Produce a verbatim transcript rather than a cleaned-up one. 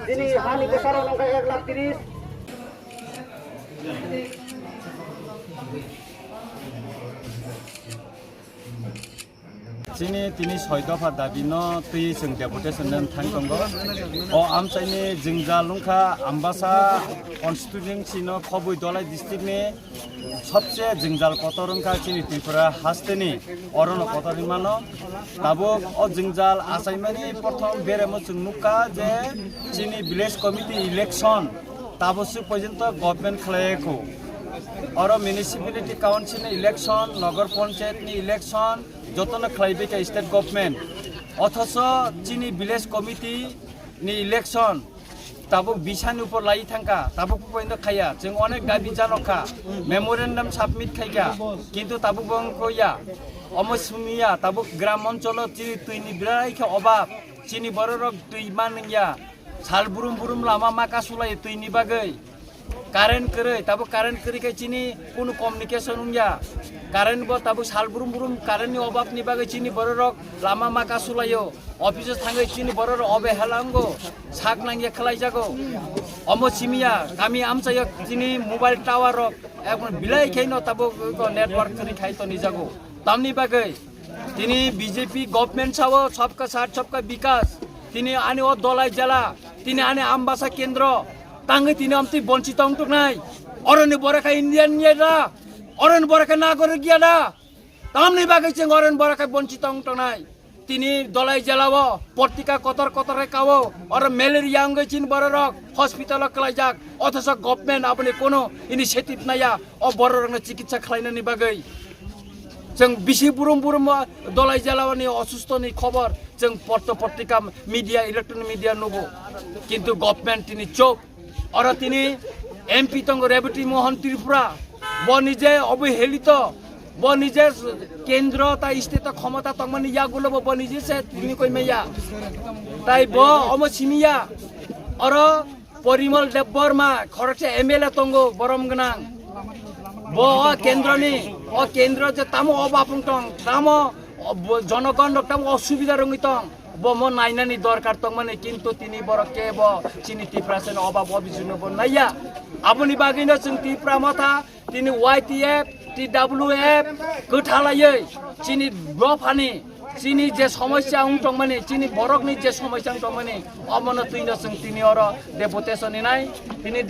Tini hani bwsarok wngkha ek lakh tris. Chini tini soi dopha dabi no twi chwng deputation no thang tongo. O amchaini jwngjal wngkha Ambasa constituency no Khobwi Dolai district ni sobse jwngjal kotor wngkha chini Tripura hasteni, orono kotor hinmano. Tabuk o jwngjal achaimani prothom beremo chwng nukha je chini village committee election tabuk se porjonto government khlaiyakho. Oro municipality council ni election, nogor panchayat ni election, jotono khlaibaikha state government. Othocho chini village committee ni election tabuk bisani upor lai thangkha, tabuk poino khaiya. Chwng onek dabi janokha, memorandum submit khaikha, kintu tabuk bo wngkha ya. Omo simiya, tabuk gram oncholo chini twini birai khe obab, chini bororok twi manliya. Sal brum brum lama ma kasulai twini bagwi. Current kwrwi, tabuk current kwrwi khe chini kunu communication wngya. Current bo tabuk sal brum brum current ni obab ni bagwi chini bororok lama ma kasulaio. Office o thangwi chini bororok obehela wngo. Sak nangya khlaijago. Omo simiya, kami amchaio chini mobile tower rok ekdom bilai khe no tabuk network kwrwi khai tonijago. Tamni bagwi tini B J P government sao sabka saath sabka bikas. Tini ani o Dolai jela, tini ani Ambasa kendro, tangwi tini amtwi bonchito wngtoknai. Oroni borok khe Indian ya da, oroni borok khe nagorik ya da. Tamni bagwi chwng oroni borok khe bonchito wngtoknai. Tini Dolai jela o portika kotor kotor khe kao, oro malaria wngwi chini bororok hospital o kwlaijak, othocho government aboni kono initiative naya o bororokno chikitsa khlainani bagwi. Chwng bisi burum burum o Dolai jela o ni osusto ni khobor chwng porto portika media, electronic media nugo, kintu government tini chop. Oro tini M P tongo Rebati Mohan Tripura, bo nije obohelito, bo nije kendro ta state o khomota tongmani yagulo bo, bo nije se tini koi maya. Tai bo omo simiya, oro Porimol Debbarma khoroksa M L A tongo borom gwnang. Bo o kendroni, o kendro je tamo obab wng tong, tamo o bo-, jonogon rok tamo osubida rwngwi tong, bo mo nainani dorkar tongmani, kintu tini borok kebo chini Tiprasani obab obisugno bo naiya. Aboni bagwino chwng Tipra Motha tini Y T F, T W F kwthalaiwi chini dophani, chini je somosya wng tongmani, chini borokni je somosya wng tongmani, omono twino chwng tini oro deputation hinai. Tini